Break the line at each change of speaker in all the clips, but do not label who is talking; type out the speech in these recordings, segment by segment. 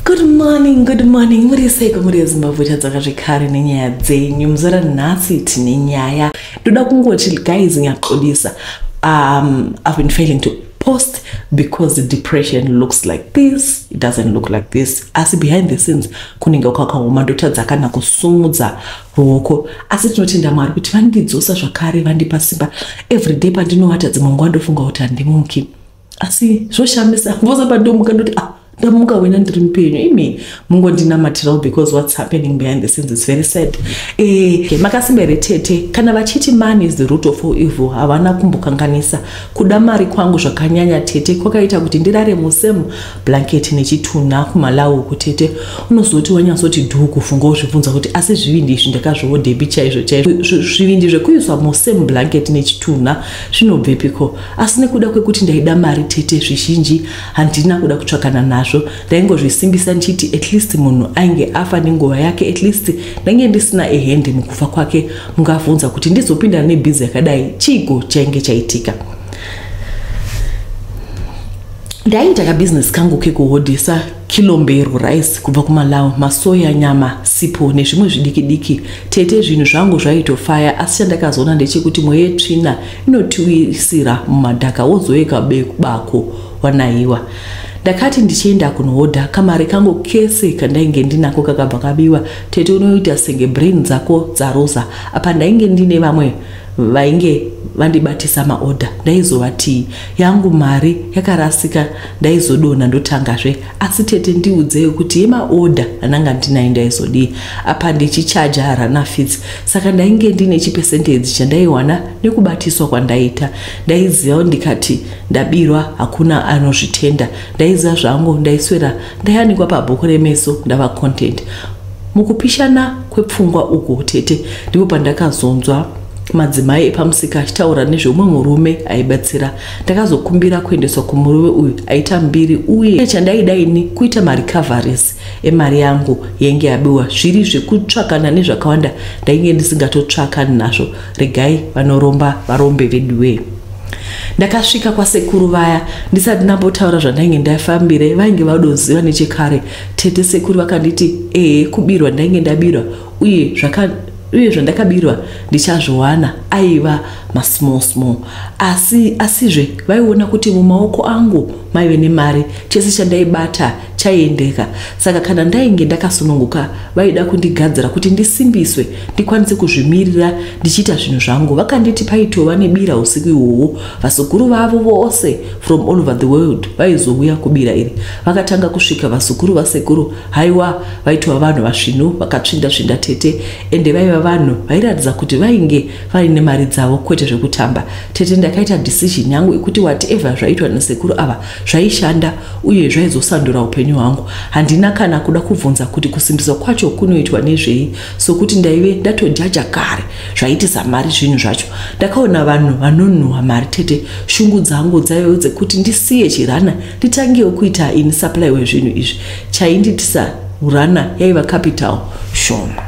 Good morning, good morning. Muri seiko muri yeZimbabwe? Tadzoka zvekare nenyaya dzenyu. Muzora nhasi tine nyaya. Ndoda kungoti guys, ngiyaxolisa. I've been failing to post because the depression looks like this. It doesn't look like this. Asi behind the scenes kunenge kwakaoma, ndotadza kana kusumudza ruoko. Asi tinotenda Mwari kuti vandidzosa zvakare, vandipa simba. Every day pandinovata, dzimwe nguva ndofunga kuti handimuki. Asi zvoshamisa vose pandomuka ndoti, "Ah, ndamuka wena, ndiri mupenyu." Imi mungondinamatirawo because what's happening behind the scenes is very sad. Makasimba here tete? Kana vachiti money is the root of all evil, havana kumbokanganisa. Kuda mari kwangu zvakanyanya tete kwakaita kuti ndirare musame blanket nechitunha kuMalawi uku. Tete, unozoti wanyatsoti dhuu kufunga, uzvibvunza kuti asi zvivindi izvi ndakazviodhepi chaizvo chaizvo? Zvivindi zvekuiswa musame blanket nechitunha zvinobvepiko? Asi nekuda kwekuti ndaida mari tete, zvizhinji handina kuda kutsvakana nazvo. Ndaingozvisimbisa ndichiti at least munhu ainge afa nenguva yake, at least ndainge ndisina a hand mukufa kwake. Mungabvunza kuti ndizopinda nebhizi yakadai, chiiko chainge chaitika? Ndaiita kabhizinesi kangu kekuhodhesa kilombero rice kubva kuMalawi, masoya, nyama, sipo nezvimwe zvidiki diki. Tete, zvinhu zvangu zvaitofaya, asi chandakazoona ndechekuti mweya yetsvina inotiwisira mumadhaka, wozoeka bako wanayiwa. Ndakati ndichienda kunohodha, kamari kangu kese kandainge ndinako kakabva kabiwa. Tete, unoita senge brain dzako dzaroza. Apa ndainge ndine vamwe vainge vandibatisa maodha. Ndaizovatii? Yangu mari yakarasika, ndaizodonha ndotangazve. Asi tete, ndiudzei kuti yemaodha ananga ndinayo ndaizodii? Apa ndichichaja runner fees, saka ndainge ndine chipercentage chandaiwana nekubatiswa kwandaita. Ndaiziva ndikati ndabirwa hakuna anozvitenda. Ndaiziva zvangu ndaiswera ndayanikwa pabhuku remeso, ndava content. Mukupishana kwepfungwa uku tete, ndipo pandakazonzwa madzimai epamusika achitaura nezveumwe murume aibatsira. Ndakazokumbira kuendeswa kumurume uyu aita mbiri, uye chandaidaini kuita marecoveries emari yangu yainge yabiwa. Zviri zvekutsvakana nezvakawanda ndainge ndisingatotsvakani nazvo. Regai vanoromba varombe veduwe. Ndakasvika kwasekuru vaya ndisati ndambotaura zvandainge ndafambire. Vainge vadoziva nechekare tete. Sekuru vakanditi ehe, kubirwa ndainge ndabirwa, uye zvandakabirwa ndichazviwana, aiva masmall small. Asi asizve vaiona kuti mumaoko angu maive nemari, chese chandaibata chaiendeka. Saka kana ndainge ndakasununguka, vaida kundigadzira kuti ndisimbiswe, ndikwanise kuzvimirira ndichiita zvinhu zvangu. Vakanditi paitova nebira usiku ihwohwo, vazukuru vavo vose from all over the world vaizouya kubira iri. Vakatanga kusvika vazukuru vasekuru. Haiwa, vaitova vanhu vasvinu, vakatsvinda tsvinda tete, ende vaiva vanhu vairatidza kuti vainge vaine mari dzavo, kwete zvekutamba. Tete, ndakaita decision yangu yekuti whatever zvaitwa nesekuru ava zvaishanda uye zvaizosandura upenyu hwangu. Handina kana kuda kubvunza kuti kusimbiswa kwacho kunoitwa nezvei, sokuti ndaive ndatojaja kare zvaitisa mari zvinhu zvacho. Ndakaona vanhu vanonhuhwa mari tete. Shungu dzangu dzaive dzekuti ndisiye chirana, nditangewo kuita ini supply wezvinhu izvi. Chainditisa urana yaiva capital shoma.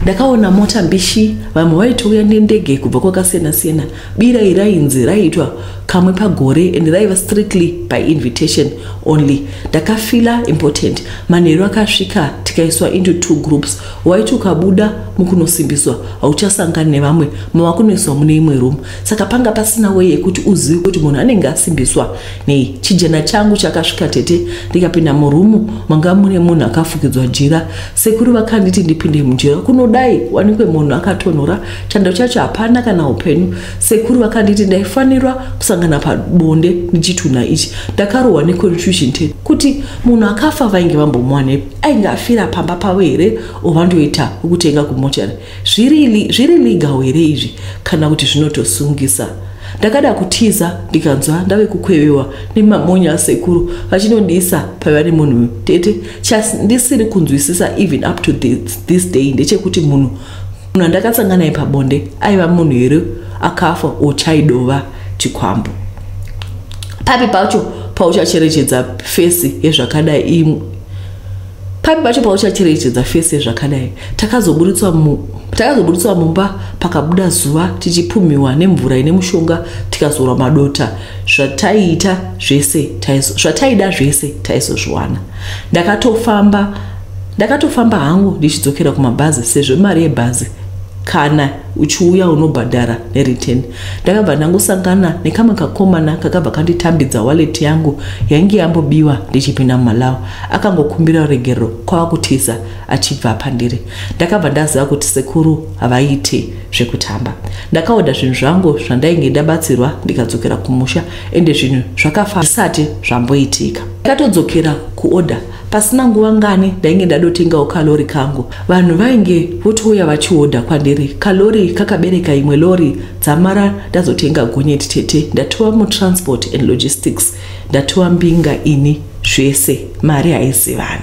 Ndakaona mota mbishi, vamwe vaitouya nendege kubva kwakasiyana-siyana. Bira iri rainzi raiitwa kamwe pagore and raiva strictly by invitation only. Ndakafila important. Manheru akasvika, tikaiswa into two groups. Waiti ukabuda mukunosimbiswa hauchasangani nevamwe, mava kunoiswa mune imwe room. Saka panga pasina way yekuti uzive kuti munhu anenge asimbiswa nei. Chijana changu chakasvika tete, ndikapinda murumu manga mune munhu akafukidzwa jira. Sekuru vakanditi ndipinde mujira, kunodai wanikwe munhu akatonhora, chando chacho hapana kana upenyu. Sekuru vakanditi ndaifanirwa kusangana pabonde nechitunha ichi. Ndakarohwa neconfusion tete, kuti munhu akafa vainge vambomuwanepi? Ainge afira pamba pavo here, ovandoita wekutenga kumochari? Zviri legal here izvi, kana kuti zvinotosungisa? Ndakada kutiza, ndikanzwa ndave kukwevewa nemamonya asekuru vachinondiisa paiva nemunhu. Tete, chandisiri kunzwisisa even up to this day ndechekuti munhu andakasangana naye pabonde aiva munhu here akafa, ochaidova chikwambo? Papi pacho pauchacherechedza face yezvakadai? Papi pacho pauchacherechedza face yezvakadai? Takazobudiswa mumba pakabuda zuva tichipumhiwa nemvura ine mushonga, tikazorwa madota. Zvataiita zvese, zvataida zvese taizozviwana. Ndakatofamba hangu ndichidzokera kumabhazi, sezvo mari yebhazi kana uchiuya unobhadhara nereturn. Ndakabva ndangosangana nekamwe kakomana kakabva kanditambidza wallet yangu yainge yambobiwa ndichipinda muMalawi. Akangokumbira ruregerero kwava kutiza achibva pandiri. Ndakabva ndaziva kuti sekuru havaite zvekutamba. Ndakaodha zvinhu zvangu zvandainge ndabatsirwa, ndikadzokera kumusha. Ende zvinhu zvakafa zvisati zvamboitika. Ndakatodzokera kuodha pasina nguva ngani. Ndainge ndadotengawo kalori kangu. Vanhu vainge votouya vachiodha kwandiri. Kalori kakabereka imwe lori dzamara ndazotenga gonyeti. Tete, ndatova mutransport and logistics, ndatova mbinga ini. Zvese mari haizivani.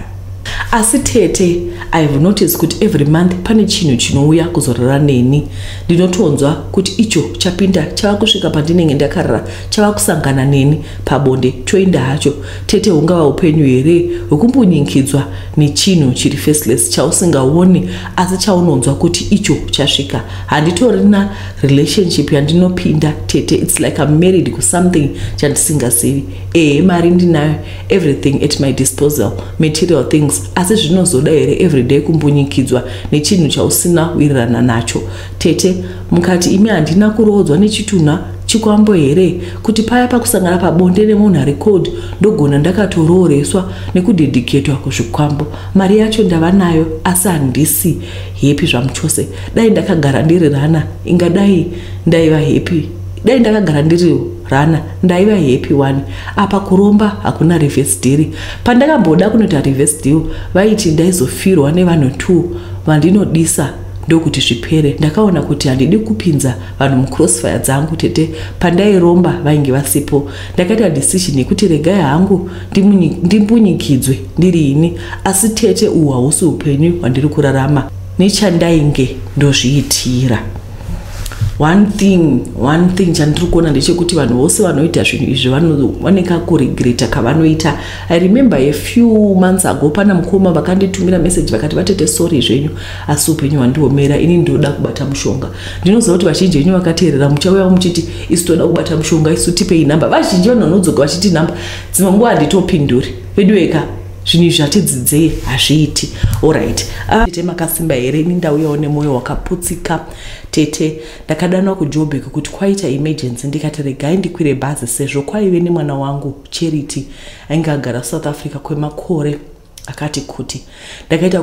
Asi tete, I have noticed kuti every month pane chinhu chinouya kuzorara neni. Ndinotonzwa kuti icho chapinda, chava kusvika pandinenge ndakarara, chava kusangana neni pabonde, choenda hacho. Tete, hungava upenyu here hwekumbunyikidzwa nechinhu chiri faceless, chausingaoni asi chaunonzwa kuti icho chasvika? Handitorina relationship yandinopinda, tete. It's like I'm married kusomething chandisingazivi. Ehe, mari ndinayo, everything at my disposal, material things, asi zvinozoda here everyday kumbunyikidzwa nechinhu chausina wirirana nacho? Tete, mukati imi handina kuroodzwa nechitunha chikwambo here, kuti paya pakusangana pabonde nemunhu ari cold ndogona ndakatorooreswa nekudedicatwa kuzvikwambo? Mari yacho ndava nayo, asi handisi happy zvamuchose. Dai ndakagara ndiri runner, ingadai ndaiva happy. Dai ndakagara ndiri runner, ndaiva happy one. Apa kuromba hakuna reverse deal. Pandakamboda kunoita reverse deal, vaiti ndaizofirwa nevanhu two vandinodisa ndokuti zvipere. Ndakaona kuti handidi kupinza vanhu mucrossfire dzangu. Tete, pandairomba vainge vasipo. Ndakaita decision yekuti regai hangu ndimbunyikidzwe ndiri ini. Asi tete, uhu hausi upenyu hwandiri kurarama nechandainge ndozviitira. One thing, one thing chandiri kuona ndechekuti vanhu vose vanoita zvinhu izvi vane kakuregreta kavanoita. I remember a few months ago pana mukoma vakanditumira message vakati, "Vatete, sorry zvenyu, asi upenyu hwandiomera. Ini ndinoda kubata mushonga." Ndinoziva kuti vazhinji venyu vakateerera muchauya muchiti, "Isu toda kubata mushonga, isu tipei nhamba." Vazhinji vanhu vanodzoka vachiti nhamba, dzimwe nguva handitopinduri. Vedu eka, zvinhu izvi hatidzidzei, hazviiti. Alright tete, makasimba here? Ini ndauyawo nemwoyo wakaputsika. Tete, ndakadanwa kuJoburg kuti kwaita emergency. Ndikati regai ndikwire bhazi, sezvo kwaive nemwana wangu Charity ainge agara South Africa kwemakore akati kuti. Ndakaita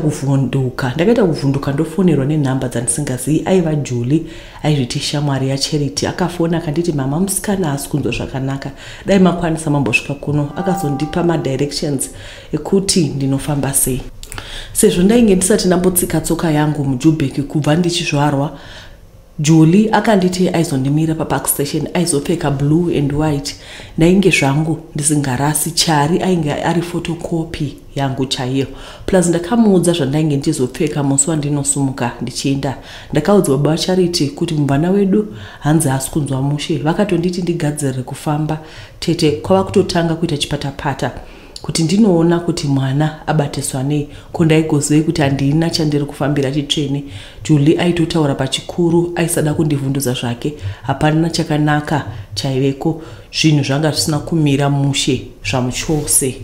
kuvhunduka ndofonerwa nenhamba dzandisingazivi. Aiva Julie, aizviti shamwari yaCharity. Akafona akanditi, "Mama, musikana haasi kunzwa zvakanaka, dai makwanisa mambosvika kuno." Akazondipa madirections ekuti ndinofamba sei, sezvo ndainge ndisati ndambotsika tsoka yangu muJoburg kubva ndichizvarwa. Julie akanditi aizondimira papark station, aizopfeka blue and white. Ndainge zvangu ndisingarasi. Chari ainge ari photocopy yangu chaiyo. Plus ndakamuudza zvandainge ndichizopfeka musi wandinosumuka ndichienda. Ndakaudza baba vaCharity kuti mubvana wedu hanzi haasi kunzwa mushe. Vakatonditi ndigadzirire kufamba. Tete, kwava kutotanga kuita chipatapata kuti ndinoona kuti mwana abatiswa nei. Ko ndaigozivei kuti handina chandiri kufambira chitsvene? Julie aitotaura pachikuru, aisada kundivhunduza zvake. Hapana chakanaka chaiveko, zvinhu zvanga zvisina kumira mushe zvamuchose.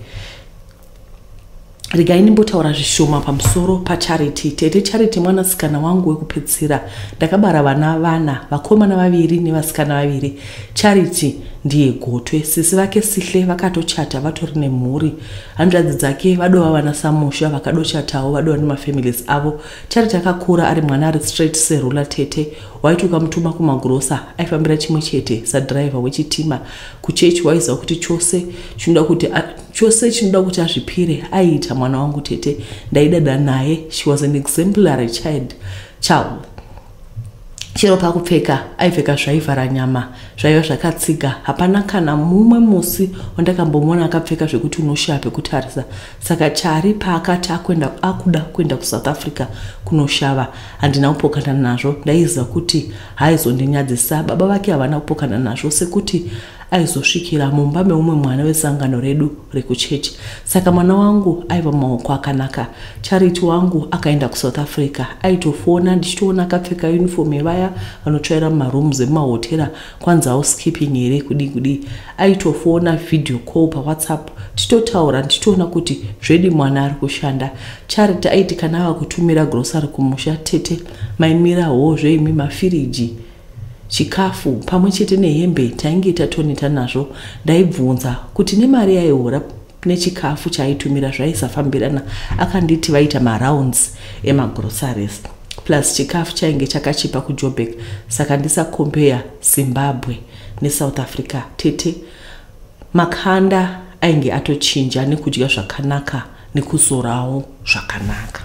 Regai ndimbotaura zvishoma pamusoro paCharity. Tete, Charity mwanasikana wangu wekupedzisira. Ndakabara vana vana, vakomana vaviri nevasikana vaviri. Charity ndiye gotwe. Sisi vake Sihle vakatochata, vatori nemhuri. Hanzvadzi dzake vadova vana samusha, vakadochatawo, vadova nemafamilies avo. Charity akakura ari mwana ari straight seruler. Tete, waiti ukamutuma kumagrosa aifambira chimwe chete sadhiraivha wechitima. Kuchechi waiziva kuti chose chinoda kuti azvipire aiita. Mwana wangu tete, ndaidada naye. She was an exemplary child. Chero pakupfeka aipfeka zvaivhara nyama, zvaiva zvakatsiga. Hapana kana mumwe musi wandakambomuona akapfeka zvekuti unoshaya pekutarisa. Saka Chari paakati akuda kuenda kuSouth Africa kunoshava, handina kupokana nazvo. Ndaiziva kuti haaizondinyadzisa. Baba vake havana kupokana nazvo, sekuti aizosvikira mumba meumwe mwana wesangano redu rekuchechi. Saka mwana wangu aiva mumaoko akanaka. Charity wangu akaenda kuSouth Africa. Aitofona ndichitoona akapfeka uniform yevaya vanotsvaira mumarooms emumahotera, kwanzi housekeeping here, kudii kudii. Aitofona video call paWhatsApp, tichitotaura ndichitoona kuti zvedi mwana ari kushanda. Charity aiti kana ava kutumira grocery kumusha, tete, maimira hozve imi, mafiriji, chikafu pamwe chete nehembe tainge tatoneta nazvo. Ndaibvunza kuti nemari yaihora nechikafu chaaitumira zvaisafambirana. Akanditi vaita marounds emagroceries, plus chikafu chainge chakachipa kuJoburg, saka ndisakompeya Zimbabwe neSouth Africa. Tete, makanda ainge atochinja nekudya zvakanaka nekuzorawo zvakanaka.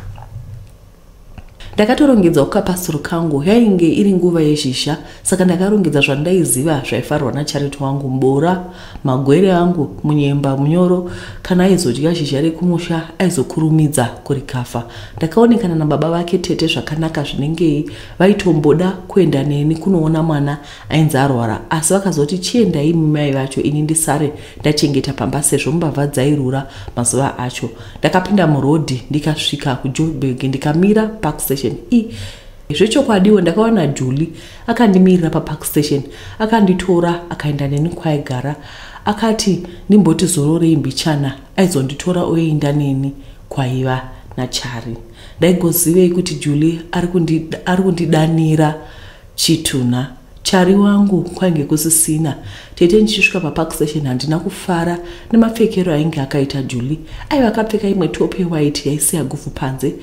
Ndakatorongedzawo kapasuro kangu. Yainge iri nguva yezhizha, saka ndakarongedza zvandaiziva zvaifarwa naCharity wangu: mbora, magwere angu, munyemba munyoro. Kana aizodya zhizha rekumusha aizokurumidza kurikafa. Ndakaonekana nababa vake, tete, zvakanaka zvinengei. Vaitomboda kuenda neni kunoona mwana ainzi arwara, asi vakazoti chiendai mimai vacho, ini ndisare ndachengeta pamba sezvo mbavha dzairura mazuva acho. Ndakapinda murodhi, ndikasvika kuJoburg, ndikamira Park Station. E, zvechokwadiwo ndakawana Julie akandimirira paPark Station. Akanditora akaenda neni kwaigara. Akati ndimboti zororei mbichana, aizonditora oenda neni kwaiva naChari. Ndaigozivei kuti Julie ari kundidanira chitunha? Chari wangu kwainge kusisina. Tete, ndichisvika paPark Station handina kufara nemapfekero ainge akaita Julie. Aiva akapfeka imwe top yewhite yaisiya guvhu panze.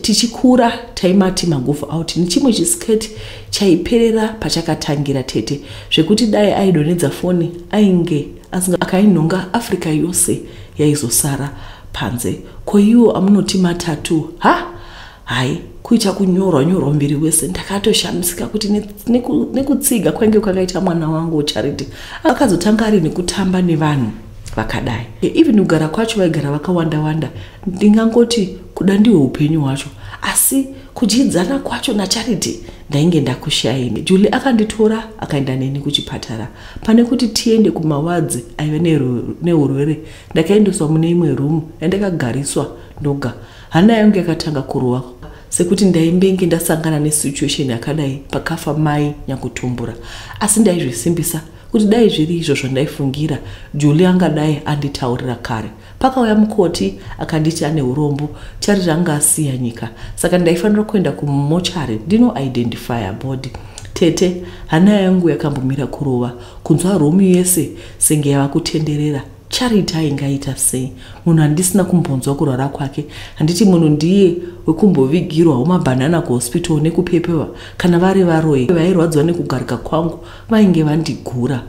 Tichikura taimati maguvhu out, nechimwe chisketi chaiperera pachakatangira, tete, zvekuti dai aidonhedza foni ainge akainhonga Africa yose yaizosara panze. Ko iwo amunoti matatu ha, hai, kuita kunyorwa nyorwa muviri wese. Ndakatoshamisika kuti nekutsiga kwainge kwakaita mwana wangu Charity, akazotanga ari nekutamba nevanhu vakadai? Even kugara kwacho vaigara vakawanda wanda. Ndingangoti kuda ndihwo upenyu hwacho, asi kudyidzana kwacho naCharity ndainge ndakushaini. Julie akanditora akaenda neni kuchipatara. Pane kuti tiende kumawards aiva neurwere, ndakaendeswa mune imwe rumu yandakagariswa ndoga. Hana yangu yakatanga kurova sekuti ndaimbenge ndasangana nesituation yakadai pakafa mai nyakutumbura, asi ndaizvisimbisa kuti dai zviri izvo zvandaifungira, Julie angadai anditaurira kare. Pakauya mukoti akanditi ane urombo, Charity anga asiya nyika, saka ndaifanira kuenda kumochari ndinoidentifya body. Tete, hana yangu yakambomira kurova, kunzwa rumu yese senge yava kutenderera. Charity aingaita sei, munhu handisina kumbonzwa kurwara kwake? Handiti munhu ndiye wekumbovigirwawo mabhanana kuhospital nekupepewa? Kana vari varoi vairwadziwa nekugarika kwangu, vainge vandigura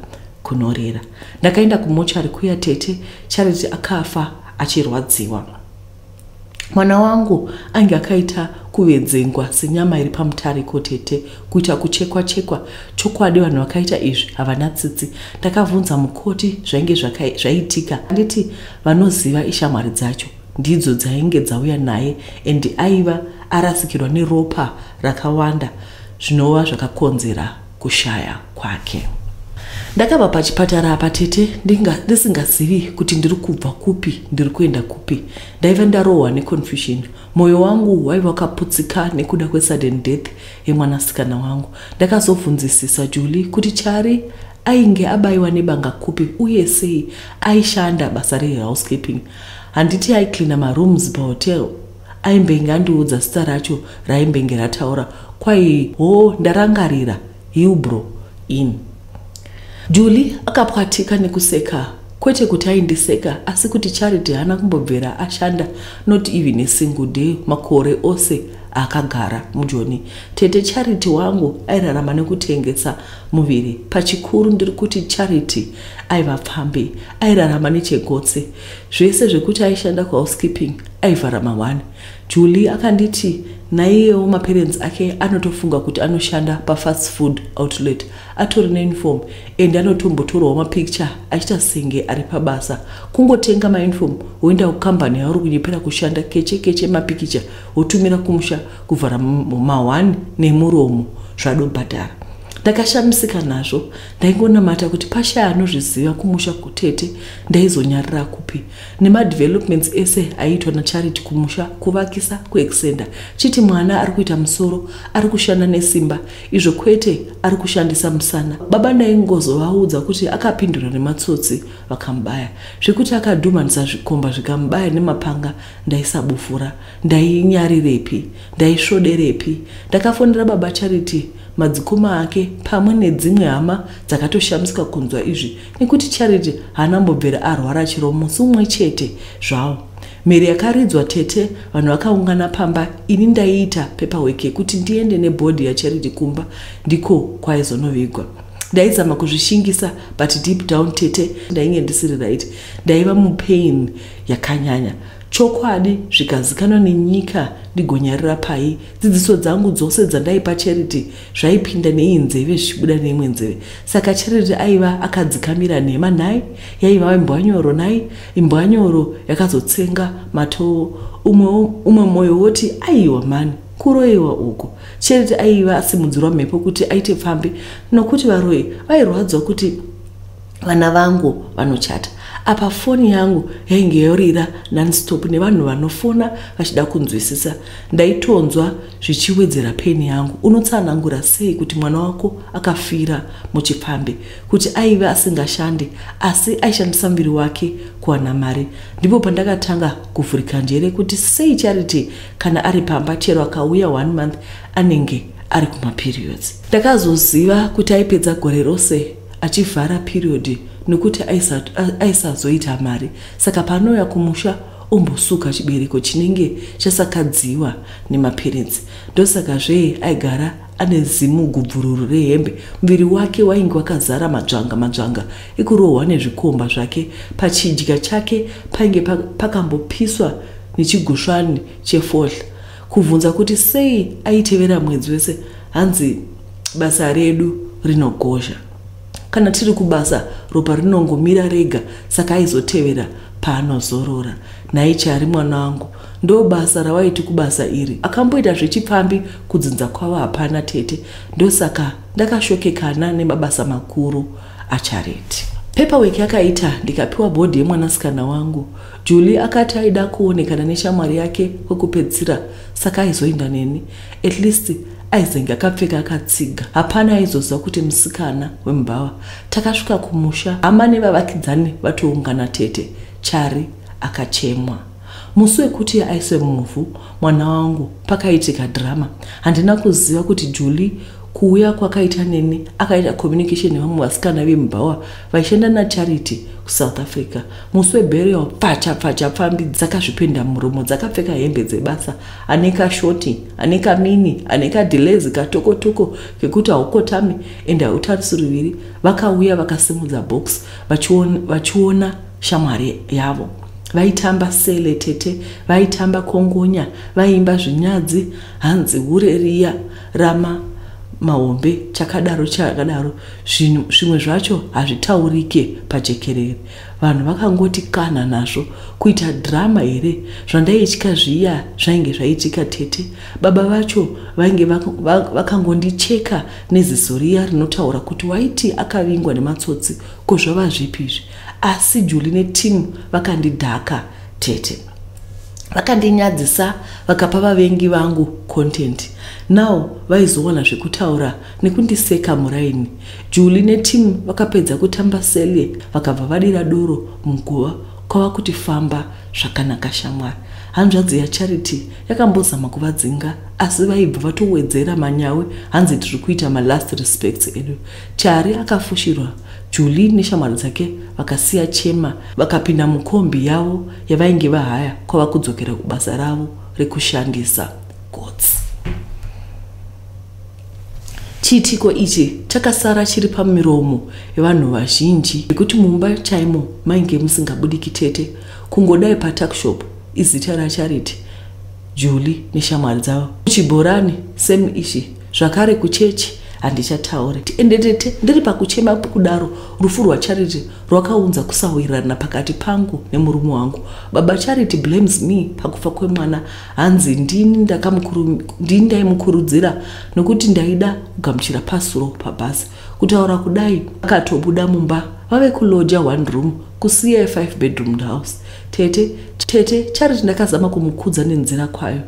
kunorera. Ndakaenda kumochari kuya, tete. Charity akafa achirwadziwa. Mwana wangu ainge akaita kuvedzengwa senyama iri pamutariko, tete, kuita kuchekwa chekwa. Chokwadi vanhu vakaita izvi havana tsitsi. Ndakabvunza mukoti zvainge zvaitika. Handiti vanoziva ishamwari dzacho ndidzo dzainge dzauya naye, and aiva arasikirwa neropa rakawanda, zvinova zvakakonzera kushaya kwake. Ndakabva pachipatara apa, tete, ndisingazivi kuti ndiri kubva kupi, ndiri kuenda kupi. Ndaiva ndarohwa neconfusion. Mwoyo wangu waiva wakaputsika nekuda kwesudden death yemwanasikana wangu. Ndakazobvunzisisa Julie kuti Chari ainge abayiwa nebanga kupi uye sei. Aishanda basa rehousekeeping, handiti aicleana marooms pahotel? Aimbenge andiudza zita racho raimbenge rataura kwai ho, ndarangarira, Hillbrow Inn. Julie akapwatika nekuseka, kwete kuti aindiseka, asi kuti Charity haana kumbobvera ashanda not even a single day makore ose akagara muJoni. Tete, Charity wangu airarama nekutengesa muviri. Pachikuru ndiri kuti Charity aiva pfambi, airarama nechegotsi. Zvese zvekuti aishanda kuhousekeeping aivhara ma1. Julie akanditi naiyewo maparents ake anotofunga kuti anoshanda pafast food outlet, atori neuniform and anotombotorwawo mapicture achiita senge ari pabasa. Kungotenga mauniform, woenda kukambani yauri kunyepera kushanda, keche keche mapikicha, wotumira kumusha, kuvhara ma1 nemuromo, zvadobhadhara. Ndakashamisika nazvo, ndaingonamata kuti pashaya anozviziva kumusha kutete, ndaizonyarira kupi nemadevelopments ese aiitwa naCharity kumusha, kuvakisa, kuextenda, chiti mwana ari kuita musoro, ari kushanda nesimba, izvo kwete ari kushandisa musana. Baba ndaingozovaudza kuti akapindura nematsotsi vakamubaya, zvekuti akadhumanisa zvikomba zvikamubaya nemapanga. Ndaisabufura, ndainyarirepi, ndaisvoderepi? Ndakafonera baba Charity, madzikoma ake pamwe nedzimwe hama dzakatoshamisika kunzwa izvi, nekuti Charity haana mbobvera arwara chero musi umwe chete zvawo. Mhere yakaridzwa tete, vanhu vakaungana pamba. Ini ndaiita paperwork yekuti ndiende nebody yaCharity kumba, ndiko kwaizonovigwa. Ndaizama kuzvishingisa, but deep down tete ndainge ndisiri right, ndaiva mupain yakanyanya. Chokwadi zvikazikanwa nenyika ndigonyarira pai? Dzidziso dzangu dzose dzandaipa Charity zvaipinda neiyi nzeve zvichibuda neimwe nzeve. Saka Charity aiva akadzikamira nhema nhai? Yaiva imbwanyoro nhai? Imbwanyoro yakazotsenga matowo. Umwe mwoyo woti aiwa mani, kuroyiwa uku. Charity aiva asimudzirwa mhepo kuti aite pfambi, nokuti varoyi vairwadzwa kuti vana vangu vanochata. Apa foni yangu yainge yorira nonstop nevanhu vanofona vachida kunzwisisa. Ndaitonzwa zvichiwedzera pain yangu. Unotsanangura sei kuti mwana wako akafira muchipfambi, kuti aiva asingashandi asi aishandisa muviri wake kuwana mari? Ndipo pandakatanga kuvhurika njere kuti sei Charity kana ari pamba, chero akauya one month, anenge ari kumaperiods. Ndakazoziva kuti aipedza gore rose achivhara period nekuti aisazoita mari, saka paanouya kumusha ombosuka chibereko chinenge chasakadziwa nemaparents. Ndosakazve aigara ane zimu gubvururu rehembe. Muviri wake wainge wakazara madzvanga madzvanga ekurohwa nezvikomba zvake. Pachidya chake painge pakambopiswa nechigusvani chefodya. Kubvunza kuti sei aitevera mwedzi wese, hanzi basa redu rinogozha, kana tiri kubasa ropa rinongomira rega, saka aizotevera paanozorora. Nhai Chari mwana wangu, ndo basa rawaiti kubasa iri? Akamboita zvechipfambi kudzinza kwavo hapana tete. Ndosaka ndakashokekana nemabasa makuru aCharity. Paperwork yakaita, ndikapiwa body yemwanasikana wangu. Julie akati aida kuonekana neshamwari yake kwekupedzisira, saka aizoenda neni. At least aizenge akapfeka akatsiga, hapana aizoziva kuti musikana wemubhawa. Takasvika kumusha hama nevavakidzani vatoungana tete. Chari akachemwa. Musi wekuti aiswe muvhu mwana wangu pakaitika drama. Handina kuziva kuti Julie kuuya kwakaita neni akaita communication nevamwe vasikana vemubhawa vaishanda naCharity kuSouth Africa. Musi weburial, pfacha pfacha, pfambi dzakazvipenda muromo, dzakapfeka hembe dzebasa, ane kashort, ane kamini, ane kadhilezi, katokotoko kekuti haukotami ende hautarisi ruviri. Vakauya vakasimudza box vachiona shamwari yavo. Vaitamba sele tete, vaitamba kongonya, vaimba zvinyadzi, hanzi hure riya rama mahombe, chakadaro chakadaro. Zvimwe zvacho hazvitaurike pajekerere. Vanhu vakangoti kana nazvo kuita drama here? Zvandaitya zviya zvainge zvaitika tete. Baba vacho vainge vakangondicheka neziso riya rinotaura kuti waiti akavingwa nematsotsi, ko zvava zvipi izvi? Asi Julie neteam vakandidhaka tete, vakandinyadzisa, vakapa vavengi vangu content. Now vaizowana zvekutaura nekundiseka muraini. Julie neteam vakapedza kutamba sele, vakabva vadira doro muguva, kwava kuti famba zvakanaka shamwari. Hanzvadzi yaCharity yakambozama kuvadzinga, asi vaibva vatowedzera manyawi, hanzi tiri kuita malast respects edu. Chari akafushirwa. Julie neshamwari dzake vakasiya chema, vakapinda mukombi yavo yavainge vahaya, kwava kudzokera kubasa ravo rekushandisa gotsi. Chiitiko ichi chakasara chiri pamiromo yevanhu vazhinji, nekuti mumba chaimo mainge musingabudiki tete. Kungodai patuckshop izita raCharity, Julie neshamwari dzavo, kuchibhorani same ishi zvakare, kuchechi. Handichatauri. Ende tete, ndiri pakuchema kudaro, rufu rwaCharity rwakaunza kusawirirana pakati pangu nemurume wangu. Baba Charity blames me pakufa kwemwana. Hanzi ndini ndaimukurudzira nokuti ndaida kugamuchira pasuro pabhazi. Kutaura kudai, akatobuda mumba, vave kuloja one room kusiya 5 bedroom house. Tete, tete, Charity ndakazama kumukudza nenzira kwayo.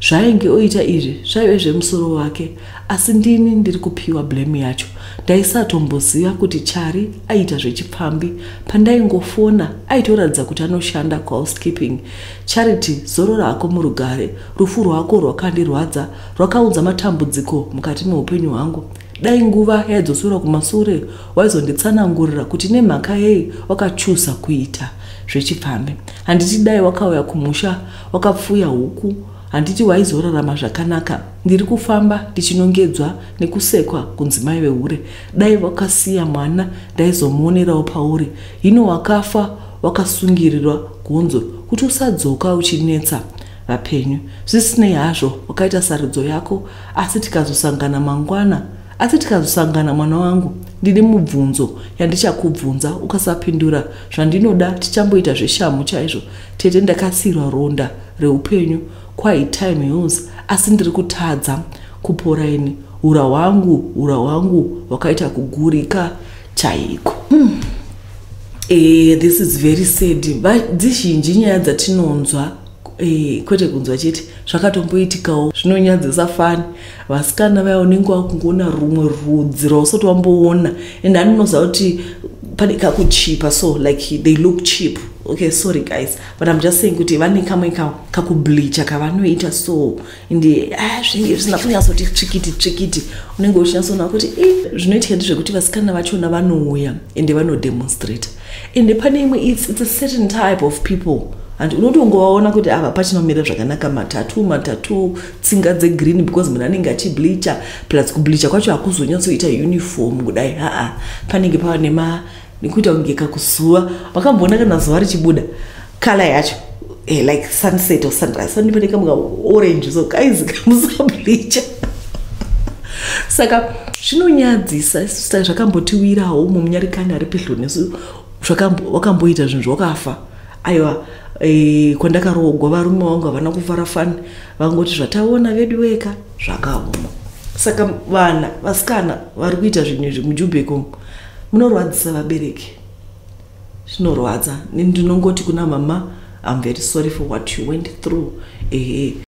Zvainge oita izvi zvaive zvemusoro wake, asi ndini ndiri kupiwa blame yacho. Ndaisatomboziva kuti Chari aita zvechipfambi. Pandaingofona aitoratidza kuti anoshanda kuhousekeeping. Charity, zoro rako murugare. Rufu rwako rwakandirwadza, rwakaunza matambudziko mukati meupenyu hwangu. Dai nguva yaidzoserwa kumasure, waizonditsanangurira kuti nemhaka yei wakachuza kuita zvechipfambi. Handiti dai wakauya kumusha, wakapfuya huku, handiti waizorarama zvakanaka? Ndiri kufamba ndichinongedzwa nekusekwa kunzi mai vehure. Dai wakasiya mwana, ndaizomuonerawo pauri. Hino wakafa wakasungirirwa gonzo kuti usadzoka uchinetsa vapenyu. Zvisinei hazvo, wakaita sarudzo yako, asi tikazosangana mangwana, asi tikazosangana, mwana wangu, ndine mubvunzo yandichakubvunza. Ukasapindura zvandinoda, tichamboita zveshamu chaizvo. Tete, ndakasiyirwa ronda reupenyu kwai time heals, asi ndiri kutadza kupora ini. Ura hwangu, ura hwangu hwakaita kugurika chaiko. This is very sad. Dzizhinji nyaya dzatinonzwa, kwete kunzwa chete, zvakatomboitikawo zvinonyadzisa fani. Vasikana vaya, unenge wakungoona rumwe rudzi rwausati wamboona, and andinoziva kuti pane kakuchipa, so like they look cheap. Okay, sorry guys, but I'm just saying kuti vane kamwe kakubleacha kavanoita so, ende ah, zvinenge zvisina kunyatsoti tsvikiti tsvikiti. Unenge uchinyatsoona kuti zvinoitika ndezvekuti vasikana vachona vanouya ende vanodemonstrate, ende pane imwe, it's a certain type of people, and unotongovaona kuti ava pachinomira zvakanaka, matatu matatu, tsinga dzegreen, because munhu anenge achibleacha, plus kubleacha kwacho hakuzonyatsoita uniform kudai. Haa, panenge pava nema nekuita kunge kakuzuva. Vakamboona kana zuva richibuda, colour yacho, like sunset or sunrise, pane pane kamwe orange. So guys, musableacha. Saka zvinonyadzisa. Zvakambotiwirawo mumunyarikani ari pedyo nesu, wakamboita zvinhu zvakafa. Aiwa, kwandakaroogwa varume vangu havana kufara fani, vangoti zvataona vedu weka zvakaoma. Saka vana vasikana vari kuita zvinhu izvi muJubek, munorwadzisa vabereki, zvinorwadza. Ndinongoti kuna mama, I'm very sorry for what you went through. Ehe.